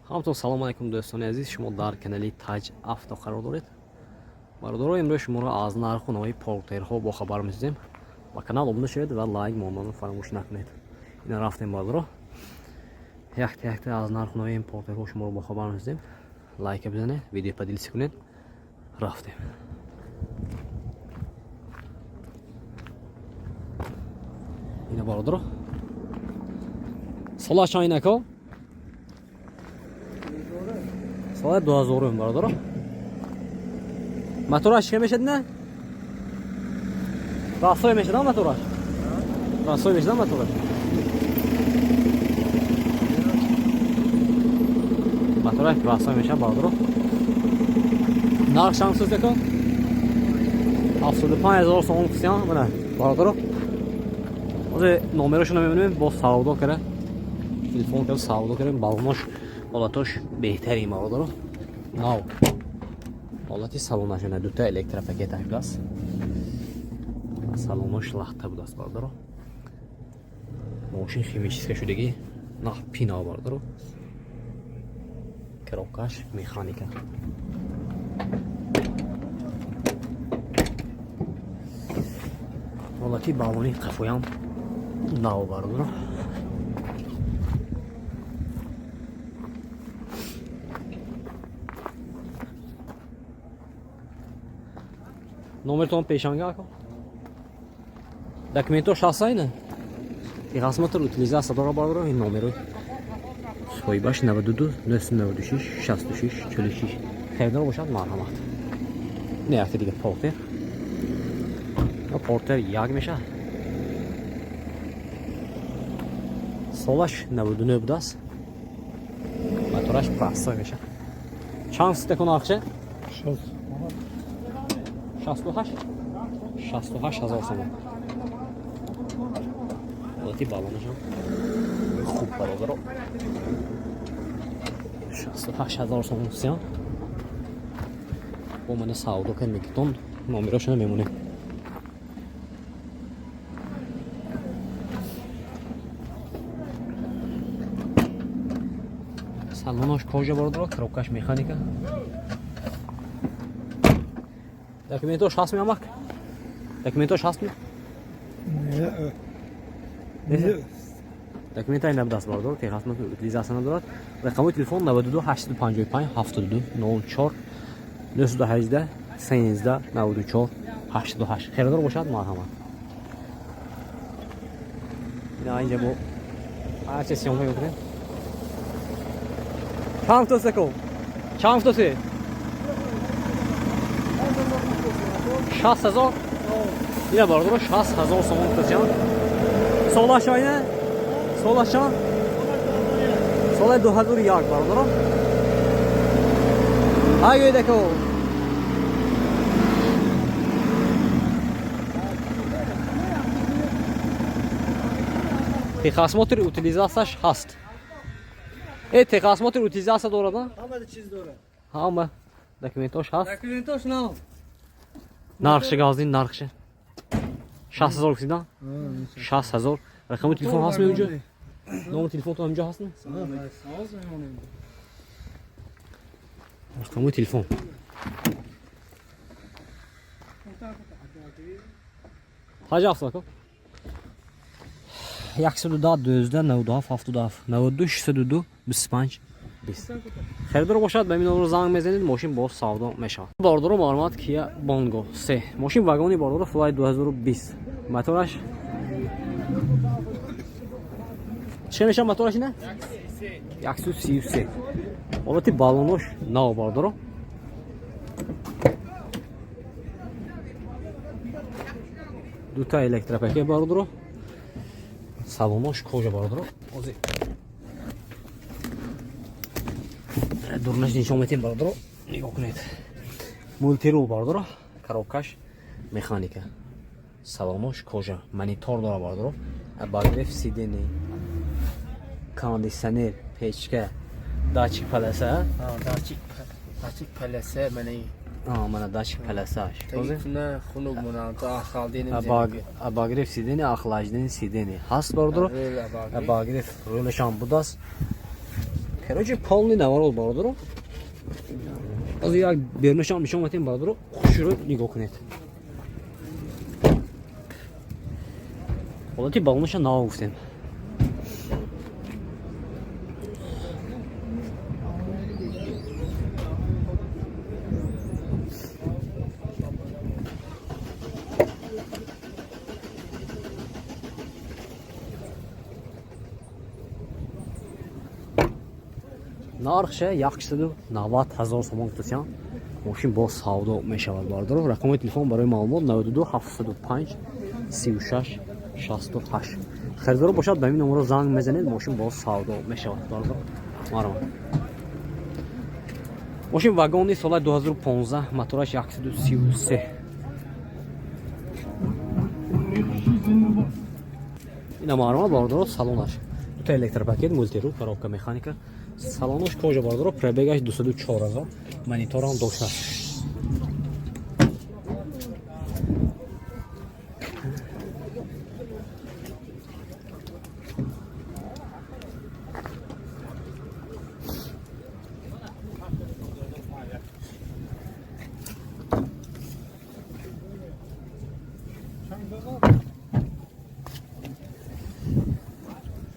Ҳаматон салом алайкум, дӯстони азиз. Шумо дар канали Таҷ Авто қарор доред. Бародаро, имрӯз шуморо аз нарху навои портерҳо бохабар месозем. Ба канал обуна шавед ва лайк монданро фаромӯш накунед. Ина рафтем, бародаро. Якта якта аз нарху навои портерҳо шуморо бохабар месозем. Лайка бизанед, видео поделиться кунед. Рафтем. Ина, бародаро. Сола чанд инако? Соли 2000, бародаро. Мотораш чӣ мешад, не? Расой мешад мотораш? Расой мешад мотораш? Мотораш расой мешад, бародаро. Нарх чанд сӯз, ако? 75 000 сомон фисиан, мана, бародаро. Ҳозир номерошонро мебинем, бо савдо кара. Телефон кара савдо кара, балонош ҳолатош беҳтарин, бародаро. Нав ҳолати салонашона дута электропакеташ будааст, салонош лахта будааст, бародаро. Мошин химчистка шудагӣ, нах пина, бародаро. Коробкаш механика. Ҳолати балони қафоям нав, бародаро. Номертон пешанга, ако? Документош ҳаст, ина? Техосмотр, утилизация дора, бародаро. Ин номерои соҳибаш 92 996 66 46. Харидор бошад, марҳамат. Не, якта дига портер. Портер як мешавад. Солаш 99 будааст. Мотораш простой мешавад. Чанд ситакун ақча? 68, 68 000 сомон. Ҳолати балонашам хуб, бародаро. 68 000 сомон сиён. Бо мана савдо кар мекитон, номерошона мемонем. Салонош кожа, бародаро, коробкаш механика. Документош ҳаст меамак? Документош ҳаст ми? Документаи набудааст, бародаро, техосмотр, утилизация надорад. Рақамои телефон 92 855 72 04, 918 13 94 88. Харидор бошад, марҳамат. Ина инҷа бо ҳарче съёмка мекунем. Чанд футосе ко? Чанд футосе? 60 000? Ина, бародаро, 60 000 сомон футосиан. Солаш айна? Солаш чанд? Соли 2001, бародаро. Ҳай гӯйдако. Техосмотр, утилизацияш ҳаст. Э, техосмотр, утилизация дорад, а? Ҳама чиз дорад. Ҳама документош ҳаст. Документош нав. Нархши газдин, нархши. 60 000 гуфтидан? 60 000. Рақами телефон ҳаст ми унҷо? Номи телефонтон ҳаминҷо ҳаст? Рақами телефон. Ҳаҷа афтако. 110 12 97 77, 92 602 25 20. Харидор бошад, ба ин номер занг мезанед, мошин боз савдо мешавад. Бародаро, маълумот: Kia Bongo 3. Мошин вагони, бародаро, флай 2020. Мотораш чӣ мешавад? Мотораш ина? 133. Ҳолати балонош нав, бародаро. Дута электропакет, бародаро. Салонош кожа, бародаро. Ҳозир дурнаш нишон метем, бародаро. Нигоҳ кунед. Мультирул, бародаро, коробкаш механика. Салонош кожа, монитор дора, бародаро. Обогрев сидений, кондиционер, печка, датчик полоса. Датчик, датчик полоса мана. А, мана датчик полосаш. Тагикуна хунук монанд, то охлаждение. Обогрев сидений, охлаждение сидений ҳаст, бародаро. Обогрев рулашам будааст. Короче, полный наворот бародаро. Аз як берунашам нишон медиҳем бародаро, хушро нигоҳ кунед. Ҳолати балонаша нав гуфтем. Нархша 190 ҳазор сомон гуфтасиям. Мошин бо савдо мешавад бародаро. Рақами телефон барои маълумот 92 705 36 68. Харидоро бошад ба ин номеро занг мезанед, мошин бо савдо мешавад бародаро. Марҳамат. Мошин вагони соли 2015, мотораш 133. Ина марҳамат бародаро, салонаш. Дута электропакет, мультирул, коробка механика. Салонош кожа бародаро, пробегаш 204 ҳазор, мониторам доштааст.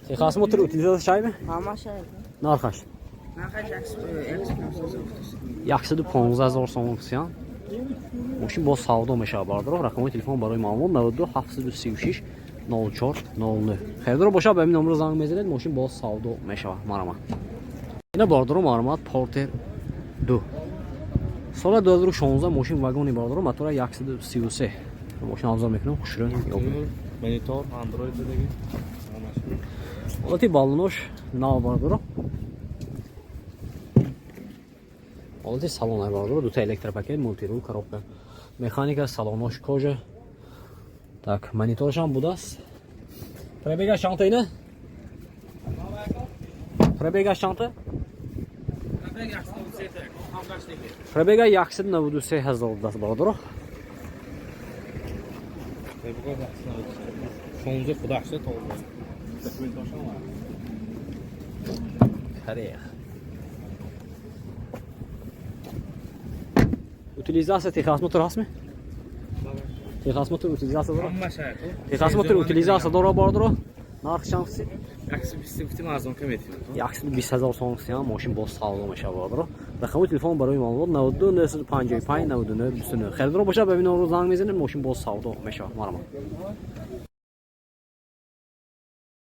Техосмотр утилизация шайбе? Ҳама шайбе. Нархаш? Нархаш 115 ҳазор сомон гуфтиян. Мошин бо савдо мешавад бародаро. Рақамҳои телефон барои маълумот 92 736 04 09. Харидоро бошад ба ин номеро занг мезанед, мошин бо савдо мешавад. Марҳамат. Ина бародаро, марҳамат, Портер 2. Соли 2016 мошин вагони бародаро, мотора 133. Мошин обзор мекунам, хушрӯ нигоҳ кунед. Монитор, Android деги. Ҳолати балонош нав бародаро. Ҳолати салон бародаро, дута электропакет, мультирул, коробка, механика, салонош кожа. Так, мониторашам будааст. Пробегаш чандта ина? Пробегаш чандта? Пробега 193 ҳазор будааст бародаро. Шонзу худашда to'g'ri. Карех. Утилизация техосмотр ҳастми? Техосмотр утилизация дора? Ҳама шай. Техосмотр утилизация дора бародаро? Нарх чанд гуфтед? 120 гуфтим, арзон кам метим. 120 ҳазор сомон гуфтем, мошин боз савдо мешавад бародаро. Рақами телефон барои маълумот 92 955 99 29. Харидоро бошад ба ин номеро занг мезанед, мошин боз савдо мешавад. Марҳамат.